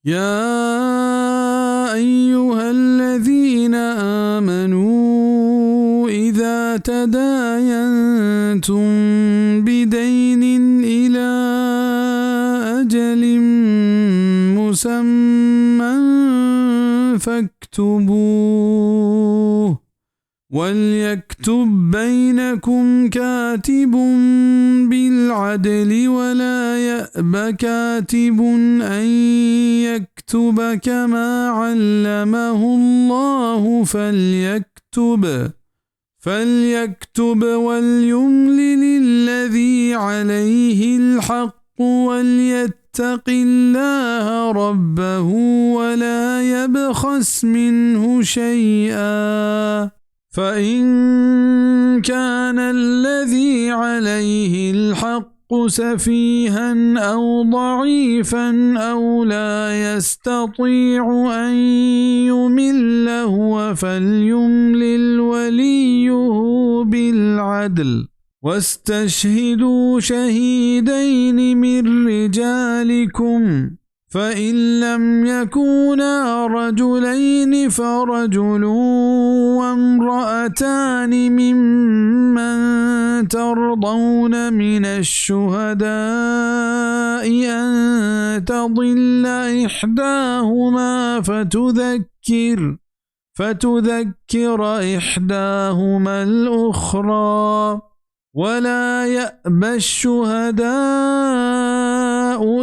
يا أيها الذين آمنوا إذا تداينتم بدين إلى أجل مسمى فاكتبوه، وليكتب بينكم كاتب بالعدل ولا يأب كاتب أن يكتب كما علمه الله فليكتب، فليكتب وليملل الذي عليه الحق وليتق الله ربه ولا يبخس منه شيئا، فإن كان الذي عليه الحق سفيها أو ضعيفا أو لا يستطيع أن يمل هو فليملل وليه بالعدل، واستشهدوا شهيدين من رجالكم، فإن لم يكونا رجلين فرجل وامرأتان ممن ترضون من الشهداء أن تضل إحداهما فتذكر، فتذكر إحداهما الأخرى، ولا يأب الشهداء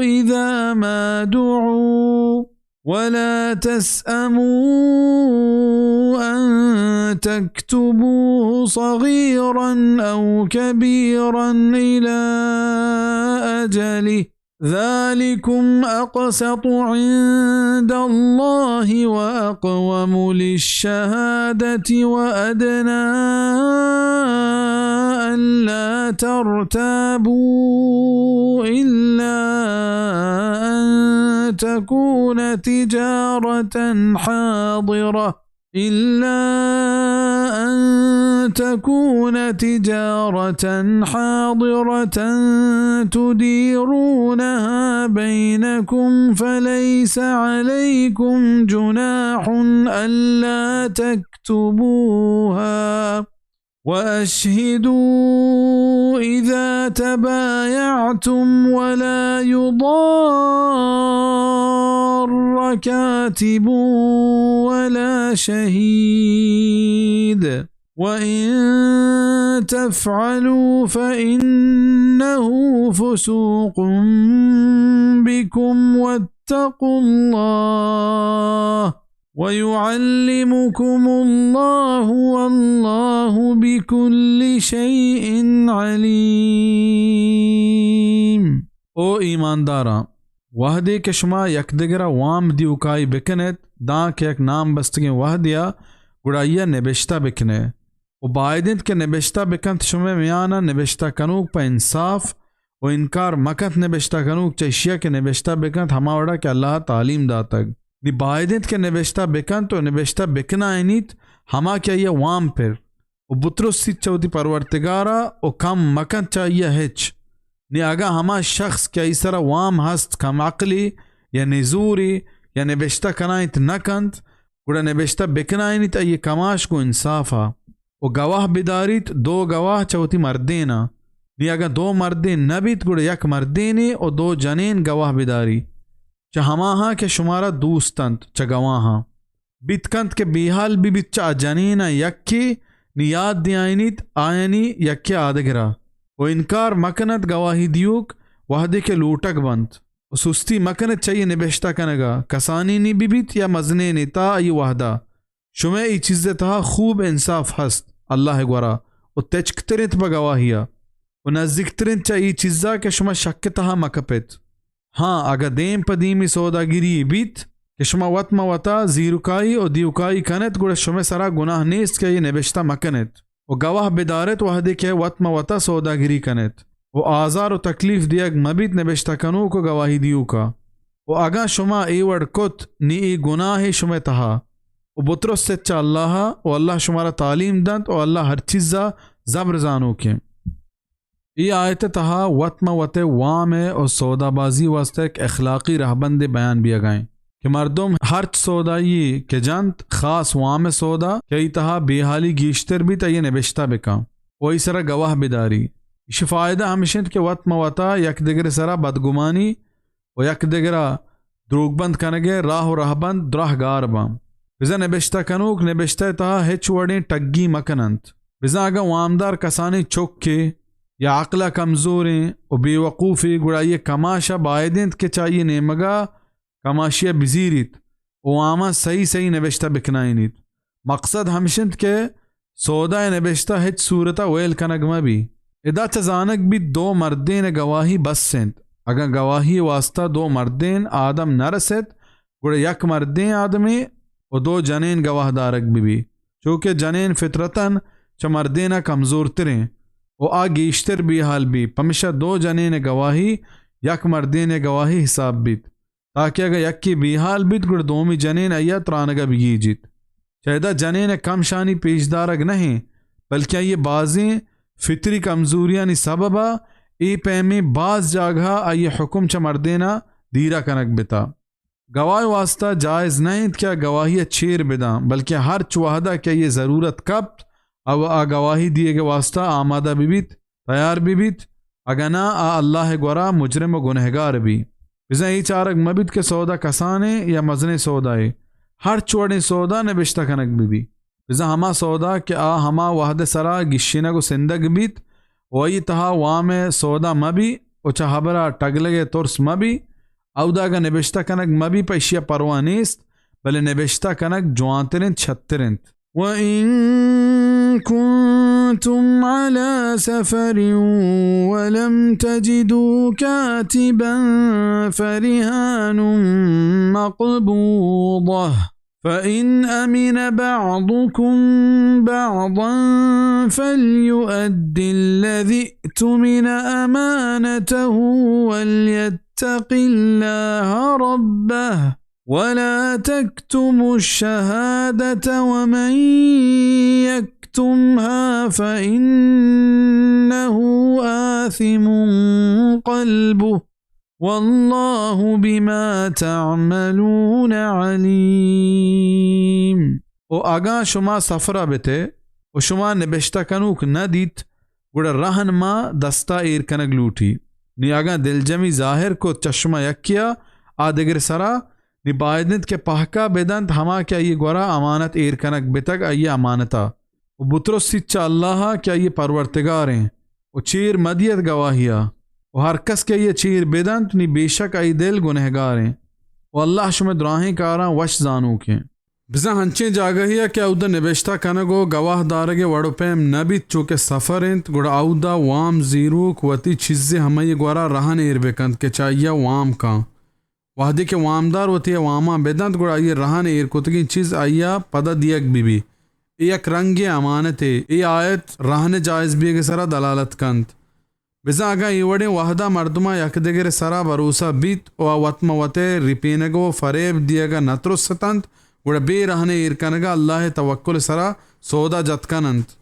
إذا ما دعوا، ولا تسأموا أن تكتبوه صغيرا أو كبيرا إلى أجله، ذلكم أقسط عند الله وأقوم للشهادة وأدنى ألا ترتابوا إلا أن تكون تجارة حاضرة إلا أن تكون تجارة حاضرة تديرونها بينكم فليس عليكم جناح ألا تكتبوها، وأشهدوا إذا تبايعتم ولا يضار كاتب ولا شهيد، وإن تفعلوا فإنه فسوق بكم واتقوا الله، ويعلمكم الله والله بكل شيء عليم۔ او ایمانداراں! وہدے کہ شما یکدگرا وام دیوکائی بکنیت، داں کہ یک نام بستگیں وہدیا، گڑا آئیا نبشتہ بکنے۔ و باید انت کہ نبشتہ بکنت شمئے میانا نبشتہ کنوک پہ انصاف، و انکار مکنت نبشتہ کنوک چہ اشیا کہ نبشتہ بکنت ہما وڑا کہ اللہ تعلیم داتگ۔ نی باید انت کہ نبشتہ بکنت و نبشتہ بکنائینیت ہما کہ آئیا وام پر، و بترسیت چہ وتی پرورتگارا و کم مکنت چہ آئیا ہچ۔ نی اگاں ہما شخص کہ آئی سرا وام ہست کم عقلی یا نزوری یا نبشتہ کنائینت نہ کنت، گڑا نبشتہ بکنائینیت آئی کماش گوں انصافا۔ و گواہ بداریت دو گواہ چہ وتی مردیناں۔ نی اگاں دو مردین نہ بیت، گڑا یک مردینے و دو جنین گواہ بداری، چہ ہماہاں کہ شمارا دوست انت چہ گواہاں۔ بیت کنت کہ بیحال بہ بیت چہ آ جنیناں یکے، نی یات دیائینیت آیانی یکے آدگرا، و انکار مکنت گواہی دیوک وہدے کہ لوٹگ بنت، و سستی مکنت چہ آئی نبشتہ کنگا، کسانینی بہ بیت یا مزنینے، تا آئی وہدا۔ شمئے اے چیزئے تہا خوب انصاف ہست، اللہئے گورا، و تچکتر انت پہ گواہیا، و نزیکتر انت چہ اے چیزا کہ شما شکئے تہا مکپیت۔ ہاں، اگاں دیم پہ دیمی سوداگری بیت کہ شما وت مہ وتا زیرکائی و دیوکائی کنیت، گڑا شمئے سرا گناہ نیست کہ اے نبشتہ مکنیت۔ و گواہ بداریت وہدے کہ وت مہ وتا سوداگری کنیت۔ و آزار و تکلیف دیگ مہ بیت نبشتہ کنوک و گواہی دیوکا۔ و اگاں شما اے وڑ کت، نی اے گناہے شمئے تہا۔ و بترسیت چہ اللہا، و اللہ شمارا تعلیم دنت، و اللہ ہر چیزا زبر زانوکیں۔ اے آیتئے تہا وت مہ وتئے وامئے و سودابازی واسطہ یک اخلاقی رہبندے بیان بیگا انت۔ کہ مردم ہرچ سودائی کہ جنت، خاص وام سودا کہ ای تہا بیحالی گیشتر بیت، آئی نبشتہ بکن و ای سرا گواہ بداری۔ ایشی فائدہ ہمش انت کہ وت مہ وتا یک دگر سرا بدگمانی و یک دگرا دروگبند کنگے راہ و رہبند دراہ گار باں۔ بزاں نبشتہ کنوک نبشتہ تہا ہچ وڑیں ٹگی مکننت۔ بزاں اگاں وامدار کسانیں چکے یا عقل ء کمزوریں و بے وقوفے، گڑا آئی کماش ء باید انت کہ چہ آئی نیمگا کماشی ء بزیریت و واماں سہی سہی نبشتہ بکنائینیت۔ مقصد ہمش انت کہ سودا ء نبشتہ ہچ صورت ء ویل کنگ مہ بی۔ ادا چہ زانگ بیت دو مردین ء گواہی بس انت۔ اگاں گواہی ء واسطہ دو مردین آدم نہ رست، گڑا یک مردین آدمے و دو جنین گواہ دارگ بہ بی، چو کہ جنین فطرتاً چہ مردین ء کمزورتریں و آ گیشتر بیحال بی، پمشا دو جنین ء گواہی یک مردین ء گواہی حساب بیت۔ تاکہ اگاں یکے بیحال بیت، گڑا دومی جنین آئی ء ترانگ ء بگیجیت۔ چہ ادا جنین ء کم شانی پیش دارگ نہ انت، بلکیں آئی ء بازیں فطری کمزوریانی سبب ء اے پیمیں باز جاگہ ء آئی ء حکم چہ مردین ء دیرہ کنگ بتا۔ گواہ ء واسطہ جائز نہ انت کہ آ گواہی ء چیر بداں، بلکیں ہرچ وہد ء کہ آئی ء ضرورت کپت، او آ گواہی دیگ ء واسطہ آمادہ بہ بیت۔ تیار بہ بیت، اگاں ناں آ اللہ ء گورا مجرم و گنہگار بی۔ بزاں اے چارگ مہ بیت کہ سودا کسانیں یا مزنیں سودائے، ہرچ وڑیں سودا نبشتہ کنگ بہ بی۔ بزاں ہما سودا کہ آ ہما وہد ء سرا گیشینگ و سندگ بیت و آئی تہا وام ء سودا مہ بی و چہ ہبرا ٹگلگ ء ترس مہ بی، اودا اگاں نبشتہ کنگ مہ بی پہ ایشی ء پرواہ نیست، بلے نبشتہ کنگ جوانتر انت، شتر انت۔ وإن كنتم على سفر ولم تجدوا كاتبا فرهان مقبوضة، فإن أمن بعضكم بعضا فليؤد الذي اؤتمن أمانته وليتق الله ربه، ولا تكتموا الشهادة ومن يكتمها فإنه آثم قلبه، والله بما تعملون عليم۔ و اگاں شما سفرا بتے و شما نبشتہ کنوک نہ دیت، گڑا رہن ما دستا ایر کنگ لوٹی۔ نی اگاں دلجمی ظاہر کت چہ شما یکیا آ دگر سرا، نی باید انت کہ پہکا بدنت ہما کہ آئی گورا امانت ایر کنگ بتگ آئی امانتا، و بترسیت چہ اللہ کہ آئی پرورتگاریں، و چیر مدیت گواہیا، و ہر کس کہ آئی چیر بدنت نی بے شک آئی دل گنہگاریں، و اللہ شمئے دراہیں کاراں وش زانوکیں۔ بزاں ہنچیں جاگہے ء کہ اودا نبشتہ کنگ و گواہ دارگ ء وڑ و پیم نہ بیت، چو کہ سفر انت، گڑا اودا وام زیروک وتی چیزے ہمائی گورا رہن ایر بکنت کہ چہ آئی ء وام کن۔ وہدے کہ وامدار وتی ء واماں بدنت، گڑا آئی ء رہن ایر کتگیں چیز آئی ء پدا دیگ بہ بی۔ اے یک رنگیں امانتے۔ اے آیت رہن ء جائز بیگ ء سرا دلالت کنت۔ بزاں اگاں اے وڑیں وہدا مردماں یک دگرے سرا بھروسہ بیت و آ وت مہ وت ء رپینگ و فریب دیگ ء نہ ترس اتنت، گڑا بے رہن ء ایر کنگ ء اللہ ء توکل ء سرا سودا جت کن انت۔